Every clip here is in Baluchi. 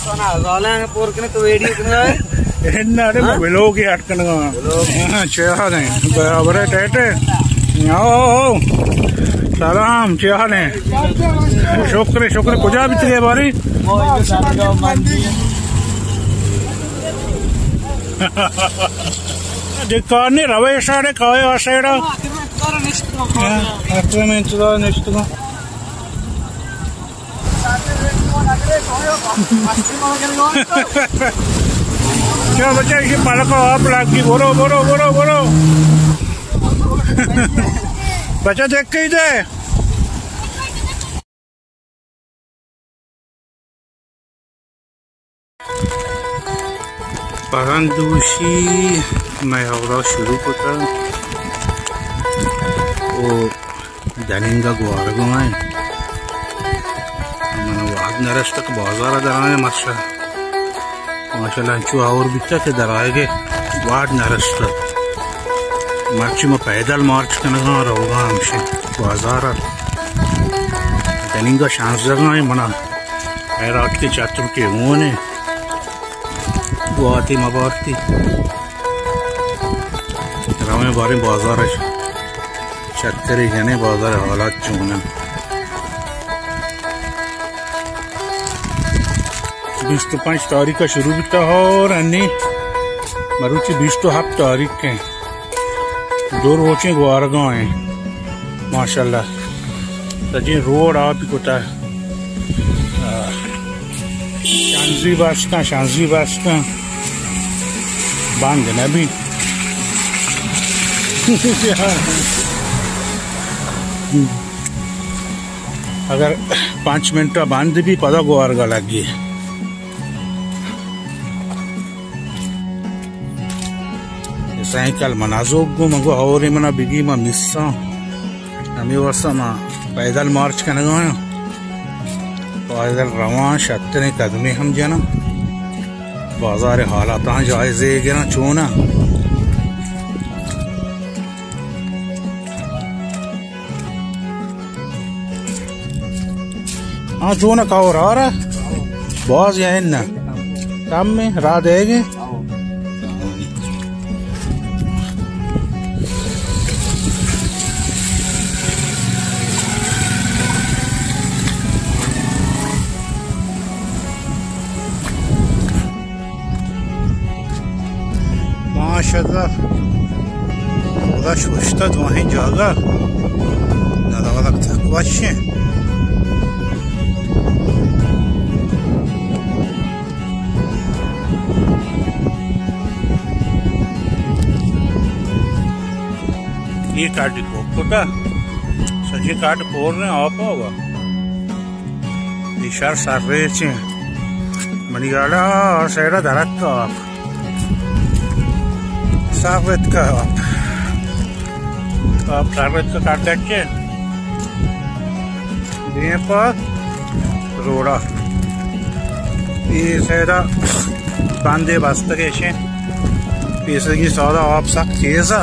سنا زالیں پور کنے تو ویڈیو کنے آئے؟ انہ، ارے، ہاں؟ ویلوگ ہی اٹکنگا۔ ویلوگ۔ ہاں، چے حال ہیں؟ برابر ہے، ٹیٹ ہے؟ آؤ، آؤ، آؤ۔ سلام، چے حال ہیں؟ شکر، شکر، کجا بیتگے باری؟ دکان نہیں، روے ساڑے کائے آ سائیڈا۔ ہاں، اتنے میں انتظار نشتگا۔ کیا بچہ، اسی پلک آپ لگ گئی، برو، برو، برو، برو۔ بچہ دیکھ کے ہی دے۔ پرندوشی میں ہورا شروع کتا۔ او دننگا گوارگا ایں۔ من وہد نرستہ کہ بازار ءَ درائیں مرچا۔ ماشاءاللہ انچو آور بیتا کہ درائیگے وہد نرستہ۔ مرچی ما پیدل مارچ کنگا روگا ہمشی بازار ءَ۔ دننگا شانزدہ ایں منا۔ حیرات کے چتر کے ہونے۔ گواتی مبارتی۔ رویں باریں بازار چکرے جنیں، بازار حالات چون انت۔ بیست و پنچ تاریخ ءَ شروع بیتا اور انی مروچی بیست و ہپت تاریخ ہیں۔ دو روچیں گوارگا ہیں۔ ماشاءاللہ۔ سجیں روڈ آپ کتا۔ آہ۔ شانزی بستاں، شانزی بستاں۔ بند نہ بی۔ اگر پانچ منٹ بند بی، پدا گوارگا لگی۔ سائیکل من نزوک گوں، من گوں ہوری منا بگی، من مساں۔ ہمے واسطہ ما پیدل مارچ کنگا آں۔ پیدل رواں، شتریں قدمے ہم جناں۔ بازار حالاتاں جائزے گراں چوناں۔ ہاں، چون کور آرا؟ باز یا اناں؟ کم میں، را دے گے؟ ماشاءاللہ، خدا شوشتہ دوہیں جاگہ، نہ دولک تک وشیں۔ یہ کاٹی کو کتا، سجے کاٹ پور نے آپ ہوا۔ اے شہر سر ریچیں۔ منی گاڑا آ سائیڈا درک آپ۔ سر ریت کا آپ۔ آپ سر ریت کا کاٹ دچے۔ دیم پا روڑا۔ اے سائیڈا باندے بستگے شیں۔ پیسگی سودا آپ سک تیزا۔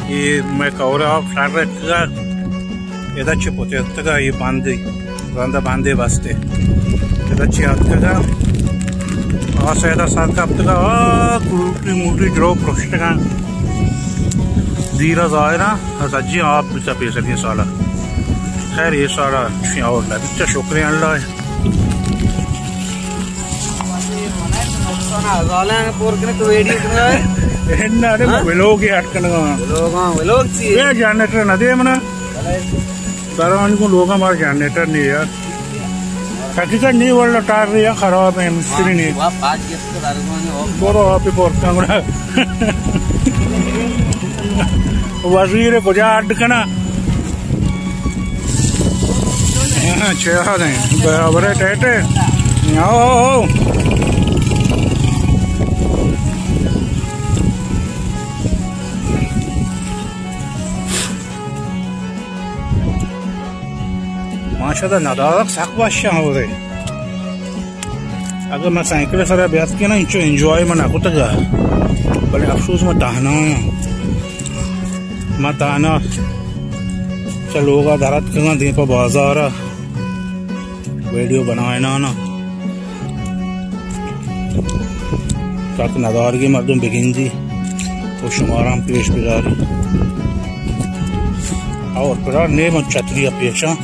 اے مئے کور ءَ آپ شر اتکگ ءَ، ادا چہ پترتگ ءَ، اے بندے، رند ءَ بندے بستے۔ ادا چہ اتکگ ءَ، آ سیدا سر کپتگ ءَ، آ کروٹی موٹی درو پرشتگ ءَ۔ دیر ءَ ظاہر ءَ، سجیں آپ بیتگ پیسریں سال ءَ۔ خیر، اے سال ءَ شیں اور نہ بیتگ، شکر اللہ ءَ۔ زالیں پور کنے تو ویڈیو کنے آئے؟ نہ، ارے، ہاں؟ ویلوگ ہی اٹکنگا۔ ویلوگ، ہاں، ویلوگ چی؟ اے جنریٹر نہ دے منا۔ درانی کو لوگا مار جنریٹر نہیں یار۔ حقیقت نہیں، ورلڈ ٹائر رہی ہے، خراب ہے، مستری نہیں۔ برو آپ ہی پور کنگا۔ وزیر کجا اڈ کنا؟ ہاں، چے حال ہیں؟ برابر ہے، ٹیٹ ہے؟ آؤ، آؤ، آؤ۔ ماشاءاللہ، ندارگ سک وش ایں ہورے۔ اگاں من سائیکل ءِ سرا بیاتکیناں، انچو انجوائے من نہ کتگ ءَ۔ بلے افسوس، من تہنا آں۔ من تہنا چہ لوگ ءَ در اتکگاں، دیم پہ بازار ءَ ویڈیو بنائینان آں۔ تاکہ ندارگی مردم بگندی و شمارا ہم پیش بداری۔ اور پدا نیم چتری پیشاں۔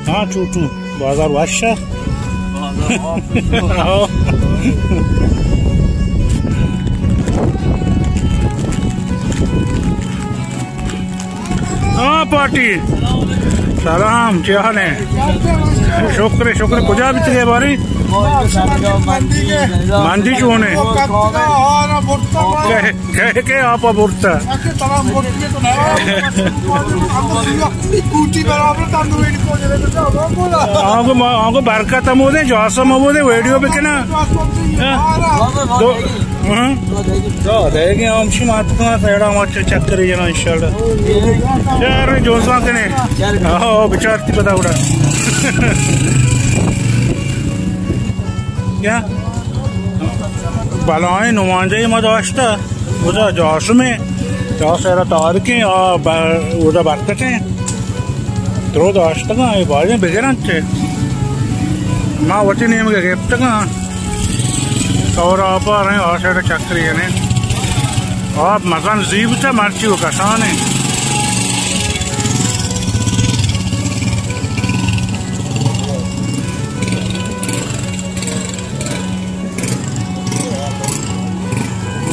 ہاں چوٹو، بازار وش ء۔ بازار وش۔ ہاں پارٹی۔ سلام، چی حال ہے؟ شکر، شکر۔ کجا بیتگے باری؟ مندی چونے؟ کہے، کہے کہ آپ برتا۔ آنگو ما، آنگو برکت ہم ہوتے، جاسم ہم ہوتے، ویڈیو بکنا۔ ہاں؟ دو، ہاں؟ تو دیگه هم شما تو سیڑا ما چکری جنا انشاءاللہ۔ یار جوزا کنے۔ ہاں، بچار تی پتا اڑا۔ کیا؟ بلائیں نمائندہ ما داشتا، اودا جاسم ء، جاسم ء طارق ء، آ ب-، اودا برکت ء۔ درو داشتگاں، اے بازیں بگرنت چے۔ ما وتی نیمگ ء گپتگاں۔ اور آپ آ رہے ہیں، آ سائیڈ چکری ہے نے۔ آپ مزن زیب تھا، مرچی وہ کسان ہے۔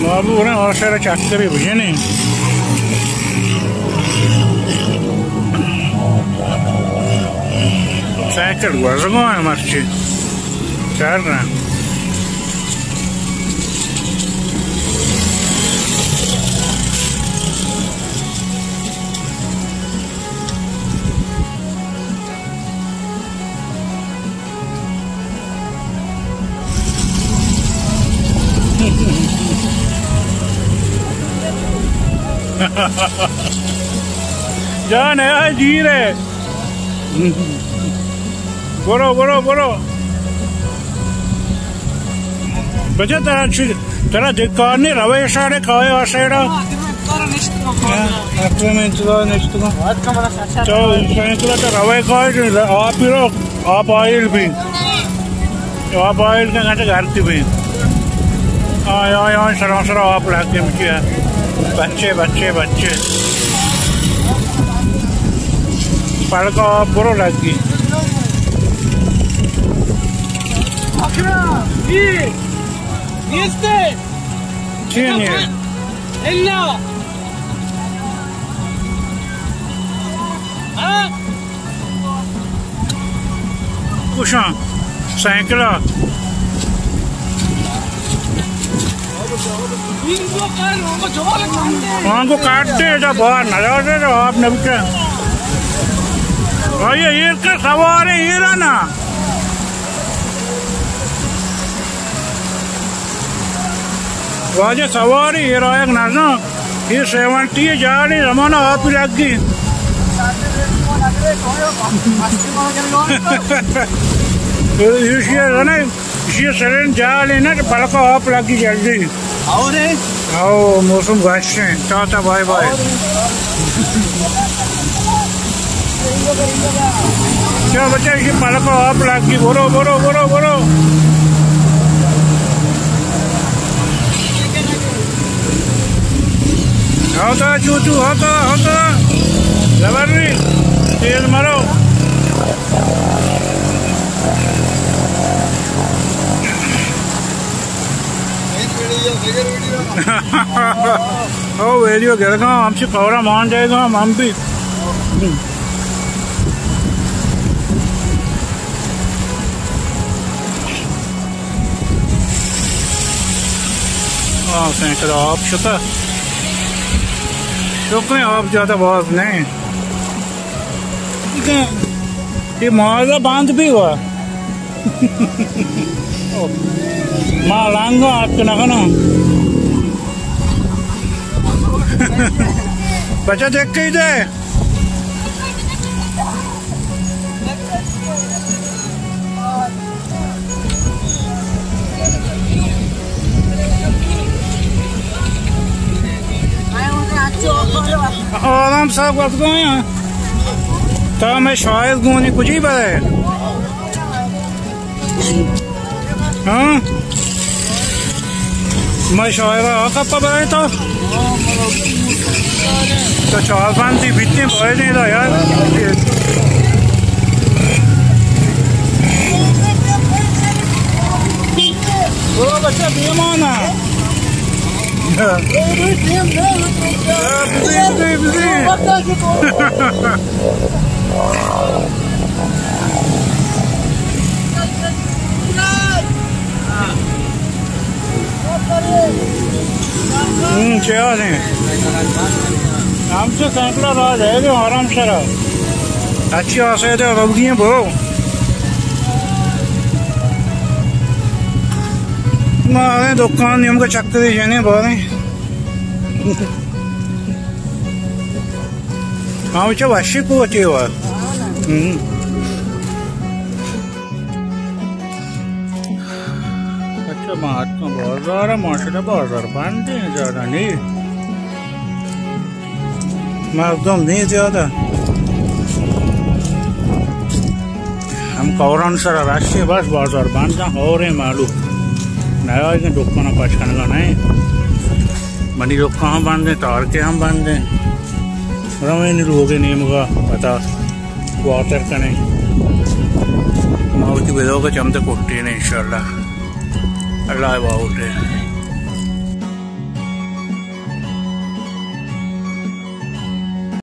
ما بوریں آ سر چکرے بجنیں۔ سائیکل گوزگو ہے مرچی۔ چار رہا۔ جان ہے، آ جیر ہے۔ برو، برو، برو۔ بچہ ترا چی، ترا دکار نہیں، روے ساڑے کھائے آ سائیڈا۔ ہاں، اکرم انتظار نشتگاں۔ تو انتظار تو روے کھائے، آپ ہی رو۔ آپ آئل بھی، آپ آئل کا گھنٹہ گھر کی بھی۔ آئے، آئے، آئے، سرا، سرا آپ لگ گئے مجھے۔ بچے، بچے، بچے۔ پڑکا آپ برو لگ گئی۔ چین یہ؟ اللہ۔ ہاں؟ کشاں سائیکل ءَ۔ آنگو کاٹتے ادا باہر نہ جاتے تو آپ نہ بچے۔ بھائی ایر کا سوار ہے، ایر ہے نا۔ واجہ سواری ایر آیگ نہ زان۔ اے سیونٹی ءِ جاڑے زمانہ آپ لگی۔ ایشی ءَ زنے، ایشی ءَ سرین جاڑے نہ کہ بلکہ آپ لگی جلدی۔ او، موسم وش ہیں۔ Tata, bye bye. چا بچہ، ایشی پلک ءَ آپ لگی، برو، برو، برو، برو۔ ہوتا چوچو، ہوتا، ہوتا۔ زبر نہیں، تیز مرو۔ او ویڈیو گرگا، ہم چی پورا مان جائے گا، ہم بھی۔ آ، سینکڑ آپ شتا۔ شکر ہے، آپ زیادہ باز نہیں۔ یہ معاوضہ بند بھی ہوا۔ ما لانگا آتک نہ کناں۔ بچہ دیکھ کے دے۔ آرام صاحب کت گئے ہیں۔ تا مئے شاعر گونی کجی برے؟ ہاں؟ مئے شاعر آ کپا برے تو؟ تو چار پانچ دی بیتیں بوئے دیں دا یار۔ برو بچہ دیمانا۔ Busy, busy, busy. ہوں، چے حال ہیں؟ ہم سے سینکڑا راج ہے جو آرام سے رہو۔ اچھی آسے دے روگی ہیں برو۔ ما آئے دکان نیمگا چکرے جنے باریں۔ ہاں، چہ وشی کوٹی وا۔ ہم۔ اچھا، ما اتکاں بازار، ماشاءاللہ بازار بند ہیں، زیادہ نہیں۔ مردم نہیں زیادہ۔ ہم کوران سر رش ہے، بس بازار بند ہیں، اور ہیں معلوم۔ نیا دکان پچ کنگا نہیں۔ منی دکان ہم بند ہیں، تارکے ہم بند ہیں۔ رویں لوگے نیمگا پتا واتر کنیں۔ ما وتی ویلاگ چمدے کٹیں انشاءاللہ۔ اللہ باہوٹ ہے۔